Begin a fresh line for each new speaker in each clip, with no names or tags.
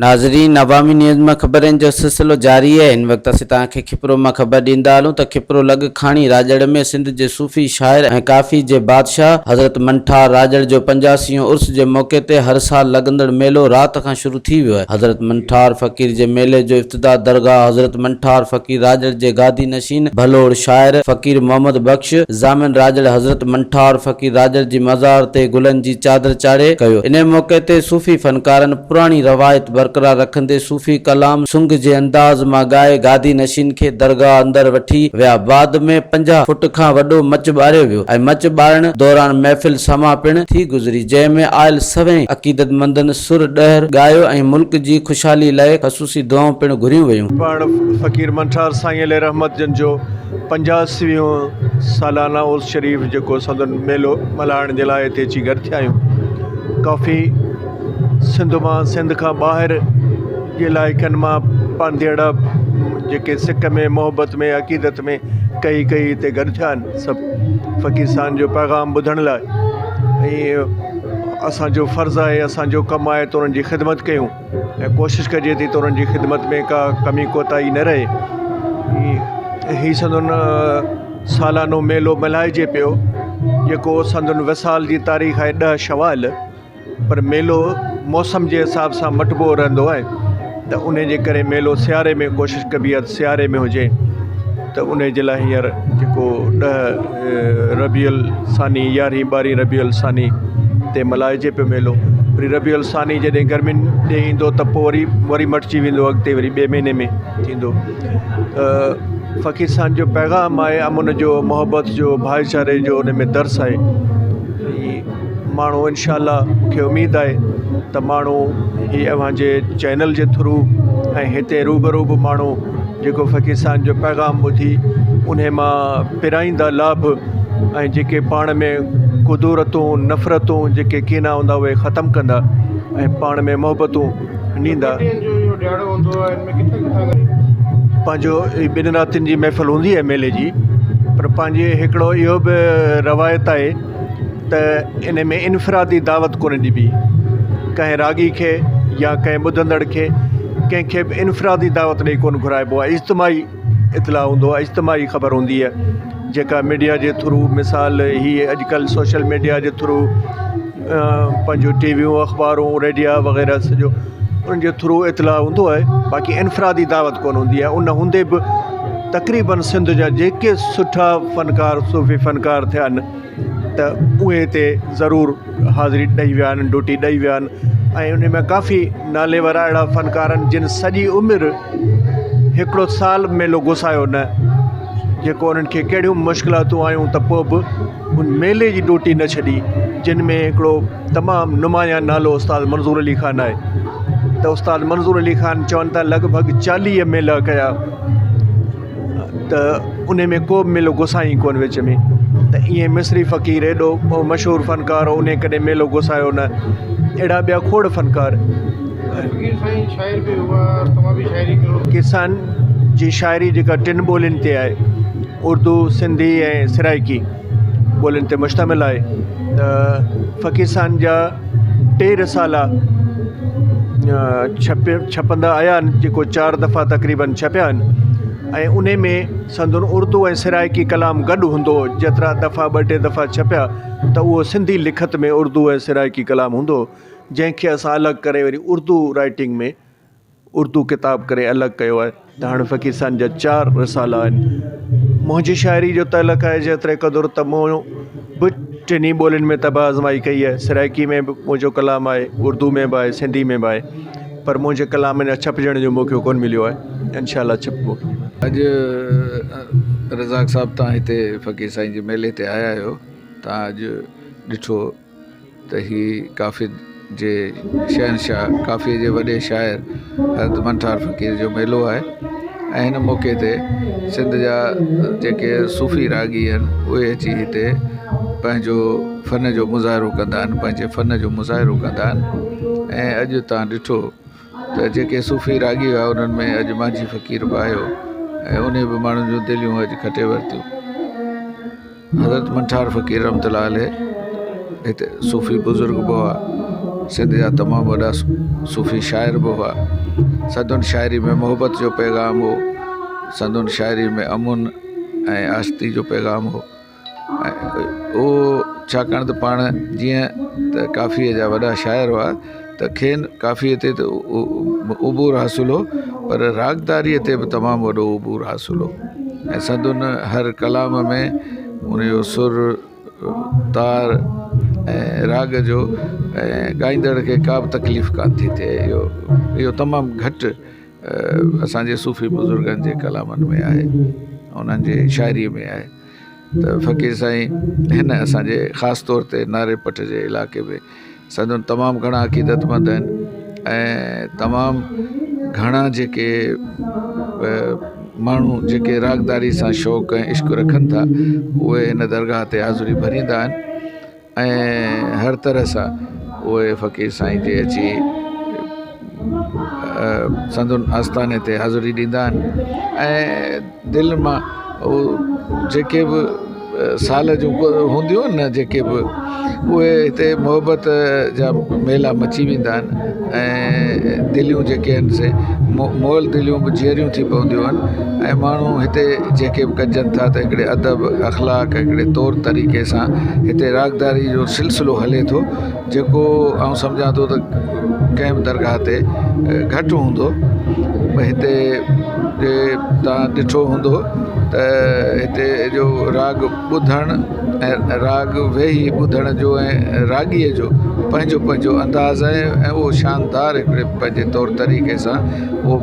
ناظرين عوامي نيوز مان خبرن جو سلسلو جاري آهي هن وقت اسين توهان کي کپرو مان خبر ڏيندا هلون ته کپرو لڳ کاڻي راڄڙ ۾ سنڌ جي صوفي شاعر ۽ ڪافي جي بادشاهه حضرت منٺار راڄڙ جو پنجاسيون عرس جي موقعي تي هر سال لڳندڙ ميلو رات کان شروع ٿي ويو آهي حضرت منٺار فقير جي ميلي جو افتتاح درگاهه حضرت منٺار فقير راڄڙ جي گادي نشين ڀلوڙ شاعر فقير محمد بخش ضامن راڄڙ حضرت منٺار فقير راڄڙ جي مزار تي گلن جي چادر چاڙهي ڪيو. انهي موقعي تي صوفي فنڪارن پراڻي روايت برقرار رکندي صوفي ڪلام سنگ جي انداز مان ڳائي گادي نشين کي درگاهه اندر وٺي ويا. بعد ۾ 50 فٽ کان وڏو مچ ٻاريو ويو ۽ مچ ٻارڻ دوران محفل سماع پڻ ٿي گذري جنهن ۾ آيل سوين عقيدتمندن سر ڏهر ڳايو ۽ ملڪ جي خوشحالي لئه خصوصي دعائون پڻ گهريون ويون.
پاڻ فقير منٺار سائين عليه رحمت جن جو پنجاسيون سالانه عرس شريف جيڪو سندن ميلو ملهائڻ جي لاء هتي اچي گڏ ٿيا آهيون ڪافي سنڌ مان سنڌ کان ٻاهر جي علائقن مان پانڌيئڙا جيڪي سڪ ۾ محبت ۾ عقيدت ۾ ڪهي ڪهي هتي گڏ ٿيا آهن سڀ فقير صاحب جو پيغام ٻڌڻ لاء ۽ اسانجو فرض آهي اسانجو ڪم آهي ته انهن جي خدمت ڪيون ۽ ڪوشش ڪجي ٿي ته انهن جي خدمت ۾ ڪا ڪمي ڪوتاهي نه رهي هي سندن سالانو ميلو ملهائجي پيو جيڪو سندن وصال جي تاريخ آهي ڏهه شوال پر ميلو موسم جي حساب سان مٽبو رهندو آهي ته ان جي ڪري ميلو سياري ۾ ڪوشش ڪبي آهي ته سياري ۾ هجي ته ان جي لاء هينئر جيڪو ڏهه ربيع الثاني يارهين ٻارهين ربيع الثاني تي ملهائجي پيو ميلو وري ربيع الثاني جڏهن گرمين ڏي ايندو ته پوء وري وري مٽجي ويندو اڳتي وري ٻئي مهيني ۾ ٿيندو ته فقير صاحب جو پيغام آهي امن جو محبت جو ڀائيچاري جو ان ۾ درس آهي ماڻهو انشاء الله مونکي اميد آهي ته ماڻهو هي اوهان جي چينل جي ٿرو ۽ هتي روبرو به ماڻهو جيڪو فقير صاحب جو پيغام ٻڌي انهي مان پرائيندا لاڀ ۽ جيڪي پاڻ ۾ ڪدورتون نفرتون جيڪي ڪينا هوندا اهي ختم ڪندا ۽ پاڻ ۾ محبتون ڏيندا. پنهنجو ٻن راتين جي محفل هوندي آهي ميلي جي پر پنهنجي هڪڙو اهو به روايت آهي ته ان ۾ انفرادي دعوت ڪونه ڏبي ڪنهن راڳي کي يا ڪنهن ٻڌندڙ کي ڪنهن کي به انفرادي دعوت ڏئي ڪونه گهرائبو آهي اجتماعي اطلاع هوندو آهي اجتماعي خبر هوندي آهي جيڪا ميڊيا جي ٿرو مثال هي اڄڪلهه سوشل ميڊيا جي ٿرو پنهنجو ٽي ويون اخبارون ريڊيا وغيره سڄو ان جي ٿرو اطلاع هوندو آهي باقي انفرادي دعوت ڪونه هوندي آهي ان هوندي به تقريبن سنڌ جا جيڪي سٺا فنڪار صوفي فنڪار ٿيا آهن ته اهي هتي ضرور حاضري ڏئي ويا آهن ڊيوٽي ڏئي ويا آهن ۽ ان ۾ ڪافي نالي وارا اهڙا فنڪار آهن جن سڄي عمر هڪڙو سال به ميلو گسايو نه جيڪو انهن کي ڪهڙيون مشڪلاتون آيون ته پوء به ان ميلي جي ڊيوٽي نه ڇڏي جن ۾ هڪڙو تمام نمايان نالو استاد منظور علي خان آهي ته استاد منظور علي خان چون ٿا لڳ ڀڳ 40 ميلا ڪيا ته ان ۾ ڪو به ميلو گسائين ڪونه وچ ۾ ته ائين مصري فقير ايڏو مشهور فنڪار هو ان ڪڏهن ميلو گسايو نه اهڙا ٻيا کوڙ فنڪار ڪسان جي شاعري جيڪا ٽن ٻولين تي آهي اردو سنڌي ۽ سرائڪي ٻولين تي مشتمل آهي ته فقير سان جا ٽي رسالا ڇپي ڇپندا آيا آهن جيڪو چار دفعا تقريبن ڇپيا آهن ۽ ان ۾ سندن اردو ۽ سرائڪي ڪلام گڏ هوندو هو جيترا دفعا ٻه ٽي دفعا ڇپيا ته اهو سنڌي لکت ۾ اردو ۽ سرائڪي ڪلام هوندو هو جنهن کي اسان الڳ ڪري وري اردو رائٽنگ ۾ اردو ڪتاب ڪري الڳ ڪيو آهي ته هاڻي فقير صاحب جا چار رسالا آهن. منهنجي شاعري جو تعلق آهي جيتري قدر ته مون به ٽنهي ٻولين ۾ طبع آزمائي ڪئي آهي سرائڪي ۾ به منهنجو ڪلام آهي اردو ۾ به آهي سنڌي ۾ به آهي پر منهنجي ڪلام اڃا ڇپجڻ جو موقعو ڪونه مليو آهي انشاء الله ڇپبو.
اڄ رزاق صاحب تان هتي فقير سائين جي ميلي تي آيا آهيو تان اڄ ڏٺو ته هي ڪافي جي شهنشاهه ڪافيء جي وڏي شاعر حضرت منٺار فقير جو ميلو آهي ۽ هن موقعي تي سنڌ جا جيڪي صوفي راڳي آهن اهي اچي هتي پنهنجو فن جو مظاهرو ڪندا آهن پنهنجي فن جو مظاهرو ڪندا آهن ۽ اڄ توهان ڏٺو ته جيڪي صوفي راڳي هئا انهن ۾ اڄ مانجهي فقير به آيو ۽ انهي به ماڻهن جون دليون اڄ کٽي ورتيون. حضرت منٺار فقير رحمة الله عليه هتي صوفي بزرگ به هئا. سنڌ جا تمام وڏا صوفي شاعر به هئا. سندن شاعري ۾ محبت جو پيغام هو. سندن شاعري ۾ امن ۽ آشتي جو پيغام هو. ۽ اهو ڇاڪاڻ ته پاڻ جيئن ته ڪافيءَ جا وڏا شاعر هئا ته کين ڪافيءَ تي ته عبور حاصل هو پر راڳداريءَ تي به تمام وڏو عبور حاصل هو ۽ سندن هر ڪلام ۾ ان جو سر تار ۽ راڳ جو ۽ ڳائيندڙ کي ڪا به تڪليف ڪانه ٿي ٿئي اهو اهو تمام گهٽ اسان جي صوفي بزرگن جي ڪلامن ۾ آهي انهن جي شاعريءَ ۾ آهي. ته فقير سائين هن اسان جي خاص طور تي ناري پٽ جي علائقي ۾ سندن تمام گهڻا عقيدتمند آهن ۽ تمام گهڻا جيڪي ماڻهو جيڪي راڳداري سان شوق ۽ عشق رکن ٿا اهي هن درگاهه تي حاضري ڀريندا آهن ۽ هر طرح سان اهي فقير سائين جي اچي سندن آستاني تي حاضري ڏيندا آهن ۽ دل مان اهو جيڪي به سال جون هونديون آهن نه جيڪي به اهي هتي محبت جا ميلا مچي ويندا آهن ۽ دليون جيڪي آهن سي مئل دليون به جيئريون ٿي پونديون آهن ۽ ماڻهو هتي جيڪي به گڏجن ٿا ته هڪڙي ادب اخلاق هڪڙي طور طريقي سان هتي راڳداري جو سلسلو هلي ٿو جيڪو آئون سمجهان ٿو ته ڪنهن به درگاهه تي گهٽ هوندو هتي جي توهان ڏٺو هوندو ته هتي جو راڳ ٻڌڻ ۽ راڳ ويهي ٻڌڻ جو ۽ راڳيءَ جو پنهنجو پنهنجو انداز آهي ۽ اهو شاندار هڪڙي پنهنجي طور طريقي سان اهو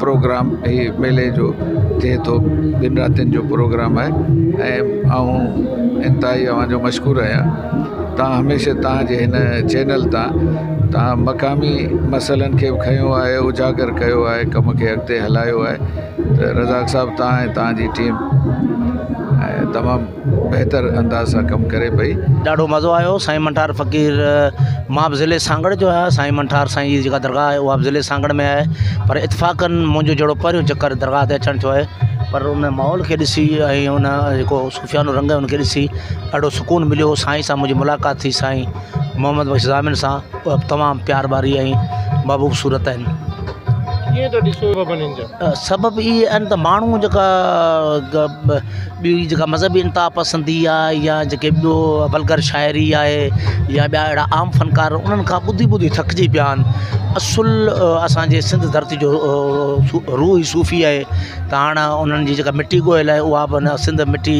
پروگرام هي ميلي جو ٿئي ٿو ٻن راتين جو پروگرام آهي ۽ آئون انتهائي اوهان جو مشڪور آهيان توهان هميشه توهان جي هن چينل تان توهان مقامي مسئلن کي به کنيو آهي اجاگر ڪيو آهي ڪم کي اڳتي هلايو آهي ته رزاق صاحب توهان ۽ توهان جي ٽيم ۽ تمام بهتر انداز سان ڪم ڪري پئي.
ڏاڍو مزو آيو سائين منٺار فقير مان به ضلعي سانگهڙ جو آهيان سائين منٺار سائين جي جيڪا درگاهه آهي اها به ضلعي سانگهڙ ۾ آهي پر اتفاقن منهنجو جهڙو پهريون چڪر درگاهه تي اچڻ ٿيو آهي پر ان ماحول کي ڏسي ۽ ان جيڪو صوفيانو رنگ آهي ان کي ڏسي ڏاڍو سڪون مليو سائين سان منهنجي ملاقات ٿي سائين محمد بخش ضامن سان اها به تمام پيار ڀري ۽ محبوب صورت آهن.
ڪيئن ٿا ڏسو سبب انهن جا؟
سبب اهي آهن ته ماڻهو جيڪا ٻي جيڪا مذهبي انتها پسندي آهي يا جيڪي ٻيو ولگر شاعري آهي يا ٻيا اهڙا عام فنڪار انهن کان ٻڌي ٻڌي ٿڪجي پيا آهن اصل اسانجي سنڌ ڌرتي جو روح ئي صوفي آهي ته هاڻ انهن جي جيڪا مٽي ڳوهيل آهي اها به اڃا سنڌ مٽي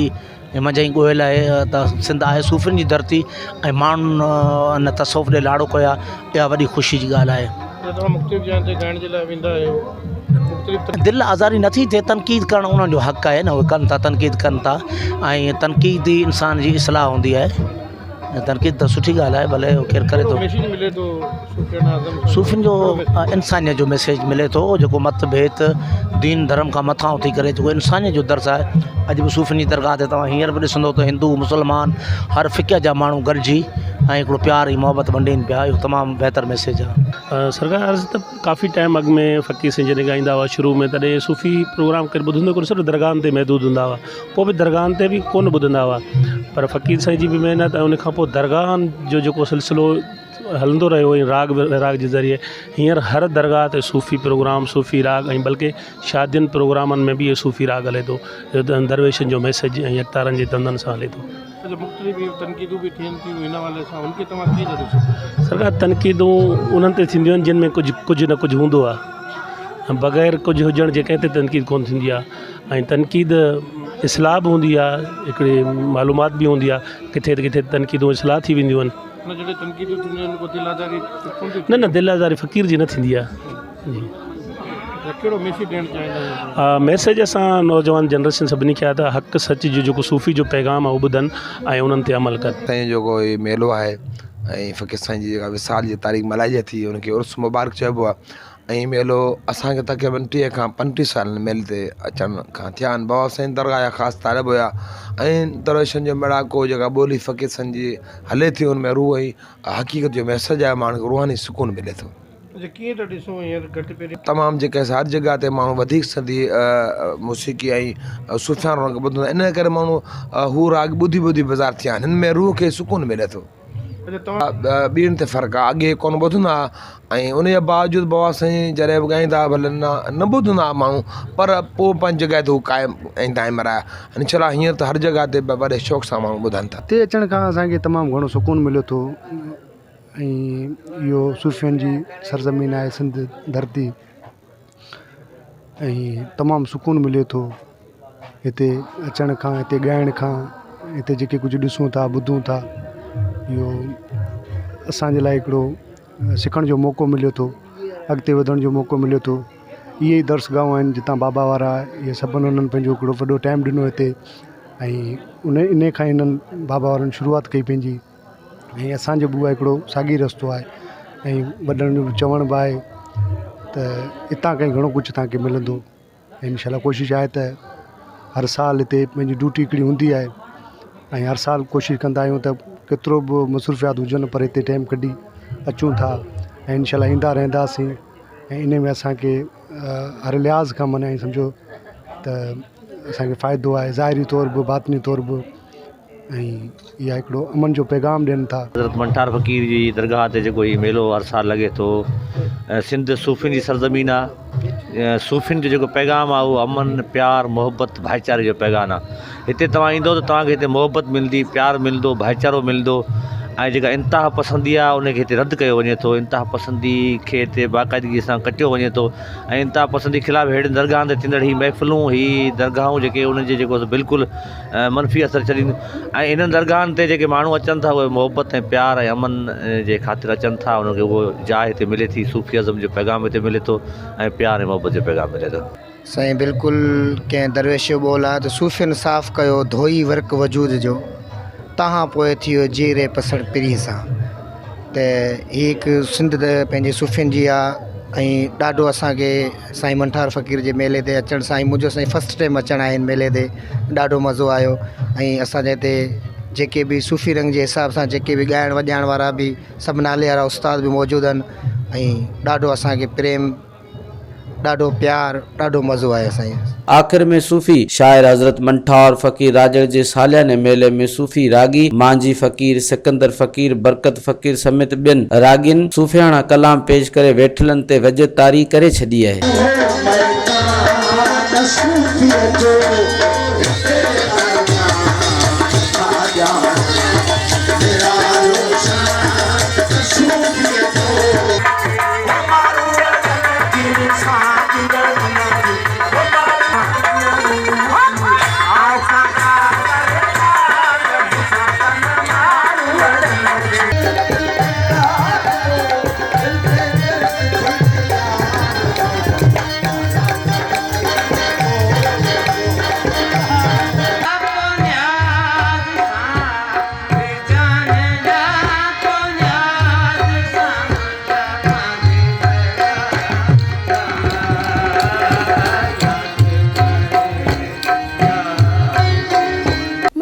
منجهان ئي ڳوهيل آهي ته سنڌ آهي صوفين جي ڌرتي ۽ ماڻهن ان تصوف ڏي لاڙو ڪيو آهي اها وڏي خوشي جي ڳالهه آهي.
توهان مختلف جاين تي ڳائڻ جي لاء ويندا آهيو مختلف.
دل آزاري نٿي ٿئي تنقيد ڪرڻ انهن جو حق آهي نه اهي ڪن ٿا تنقيد ڪن ٿا ۽ تنقيد ئي انسان جي اصلاح هوندي آهي تنقيد ته سٺي ڳالهه آهي ڀلي ڪير ڪري ٿو.
ميسيج ملي ٿو صوفيانه اعظم سان
صوفين جو انسانيت جو ميسيج ملي ٿو جيڪو مت ڀيت دين ڌرم کان مٿان ٿي ڪري جيڪو انسانيت جو درس آهي اڄ به صوفين جي درگاهه تي توهان هينئر به ڏسندو ته هندو مسلمان هر فقه جا ماڻهو گڏجي ۽ هڪڙو پيار ۽ محبت ونڊين پيا اهو تمام بهتر ميسيج آهي.
سرڪار عرض ته ڪافي ٽائيم اڳ ۾ فقير سائين جڏهن ڳائيندا هئا شروع ۾ تڏهن صوفي پروگرام ڪير ٻڌندو ڪونه صرف درگاهن تي محدود هوندا هئا پوء به درگاهن تي به ڪونه ٻڌندا هئا پر فقير سائين جي به محنت ۽ ان کان پوء درگاهن جو جيڪو سلسلو هلندو رهيو ۽ راڳ ويراڳ جي ذريعي هينئر هر درگاهه تي صوفي پروگرام صوفي راڳ ۽ بلڪه شادين پروگرامن ۾ به اهو صوفي راڳ هلي ٿو درويشن جو ميسيج ۽ يڪتارن جي ڌنڌن سان هلي ٿو. سرڪار تنقيدون انهن تي ٿينديون آهن جن ۾ ڪجهه ڪجهه نه ڪجهه هوندو آهي بغير ڪجهه هجڻ جي ڪنهن تي تنقيد ڪونه ٿيندي آهي ۽ تنقيد اصلاح به هوندي آهي هڪڙي معلومات به هوندي آهي ڪٿي ته ڪٿي تنقيدون اصلاح ٿي وينديون آهن. نه نه دل آزاري فقير جي نه ٿيندي آهي جي. ميسيج اسان نوجوان جنريشن سڀني کي آهي ته حق سچ جو جيڪو صوفي جو پيغام آهي اهو ٻڌن ۽ انهن تي عمل ڪن.
سائين جو جيڪو هي ميلو آهي ۽ فقير سائين جي جيڪا وصال جي تاريخ ملهائجي ٿي ان کي عرس مبارڪ چئبو آهي ۽ ميلو اسان کي تقريبن ٽيهه کان پنٽيهه سال هن ميلي تي اچڻ کان ٿيا آهن بابا سائين درگاهه جا خاص طالب هيا ۽ درويشن جو ميڙاڪو جيڪا ٻولي فقير سائين جي هلي ٿي ان ۾ روح ۽ حقيقت جو ميسج آهي ماڻهن کي روحاني سڪون ملي ٿو. تمام جيڪي هر جڳهه تي ماڻهو وڌيڪ سنڌي موسيقي ۽ صوفياڻو رنگ ٻڌندا آهن ان ڪري ماڻهو هو راڳ ٻڌي ٻڌي بيزار ٿيا آهن هن ۾ روح کي سڪون ملي ٿو.
اچا توهان.
ٻين تي فرق آ اڳي ڪونه ٻڌندا ها ۽ ان جي باوجود بابا سائين جڏهن به ڳائيندا ها ڀلي نه نه ٻڌندا ها ماڻهو پر پوء پنهنجي جڳهه تي هو قائم ۽ دائم رهيا انشاء الله هينئر ته هر جڳهه تي وڏي شوق سان ماڻهو ٻڌن ٿا.
هتي اچڻ کان اسان کي تمام گهڻو سڪون مليو ٿو ۽ اهو صوفين جي سرزمين آهي سنڌ ڌرتي ۽ تمام سڪون ملي ٿو هتي اچڻ کان هتي ڳائڻ کان هتي جيڪي ڪجهه ڏسون ٿا ٻڌون ٿا اهو اسان جي لاءِ هڪڙو سکڻ جو موقعو ملي ٿو اڳتي وڌڻ جو موقعو ملي ٿو اهي ئي درسگاهون آهن جتان بابا وارا اهي سڀني انهن پنهنجو هڪڙو وڏو ٽائيم ڏنو هتي ۽ ان ان کان ئي انهن بابا وارن شروعات ڪئي پنهنجي ۽ اسان جو به اهو هڪڙو ساڳي رستو آهي ۽ وڏن جو چوڻ به آهي ته هتان کان ئي گهڻو ڪجهه توهان کي ملندو ۽ انشاء الله ڪوشش آهي ته هر سال هتي منهنجي ڊيوٽي هڪڙي هوندي آهي ۽ هر سال ڪوشش ڪندا آهيون ته ڪيترو به مصروفيات هجن پر هتي ٽائيم ڪڍي اچون ٿا ۽ انشاء الله ايندا رهنداسين ۽ ان ۾ اسان کي هر لحاظ کان معنيٰ ائين سمجهو ته اسان کي فائدو آهي ظاهري طور به باطني طور به ۽ اها هڪڙو امن جو پيغام ڏين ٿا.
حضرت منٺار فقير جي درگاهه تي جيڪو هي ميلو هر سال لڳي ٿو ۽ سنڌ صوفين جي سرزمين آ صوفين جو جيڪو پيغام آ اهو امن پيار محبت ڀائيچاري جو پيغام آ هتي توهان ايندو ته توهان کي هتي محبت ملندي پيار ملندو ڀائيچارو ملندو ۽ جيڪا انتها پسندي آ ان کي هتي رد ڪيو وڃي ٿو انتها پسندي کي هتي باقاعدگي سان ڪٽيو وڃي ٿو ۽ انتها پسندي خلاف ههڙين درگاهن تي ٿيندڙ هي محفلون هي درگاهون جيڪي انهن جي جيڪو بلڪل منفي اثر ڇڏينديون ۽ انهن درگاهن تي جيڪي ماڻهو اچن ٿا اهي محبت ۽ پيار ۽ امن جي خاطر اچن ٿا انهن کي اهو جاء هتي ملي ٿي صوفي ازم جو پيغام هتي ملي ٿو ۽ پيار ۽ محبت جو پيغام ملي ٿو.
سائين بلڪل ڪنهن درويش جو ٻول آ ته صوفين صاف ڪيو ڌوئي ورق وجود جو تهان پوء ٿيو جيئري پسڻ پرين سان ته هي هڪ سنڌ پنهنجي صوفين جي آ ۽ ڏاڍو اسان کي سائين منٺار فقير جي ميلي تي اچڻ سائين منهنجو سائين فرسٽ ٽائيم اچڻ آهي هن ميلي تي ڏاڍو مزو آيو ۽ اسان جي هتي جيڪي به صوفي رنگ جي حساب سان جيڪي به ڳائڻ وڄائڻ وارا به سڀ نالي وارا استاد به موجود آهن ۽ ڏاڍو اسان کي پريم ڏاڍو پيار ڏاڍو مزو آيو سائين.
آخر ۾ صوفي شاعر حضرت منٺار فقير راڄڙ جي سالياني ميلي ۾ صوفي راڳي مانجهي فقير، سڪندر فقير، برڪت فقير سميت ٻين راڳين صوفياڻا ڪلام پيش ڪري ويٺلن تي وجد طاري ڪري ڇڏي آهي.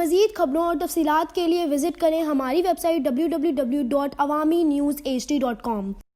मज़ीद खबरों और तफसीलात के लिए विज़िट करें हमारी वेबसाइट www.awamiNewsHD.com।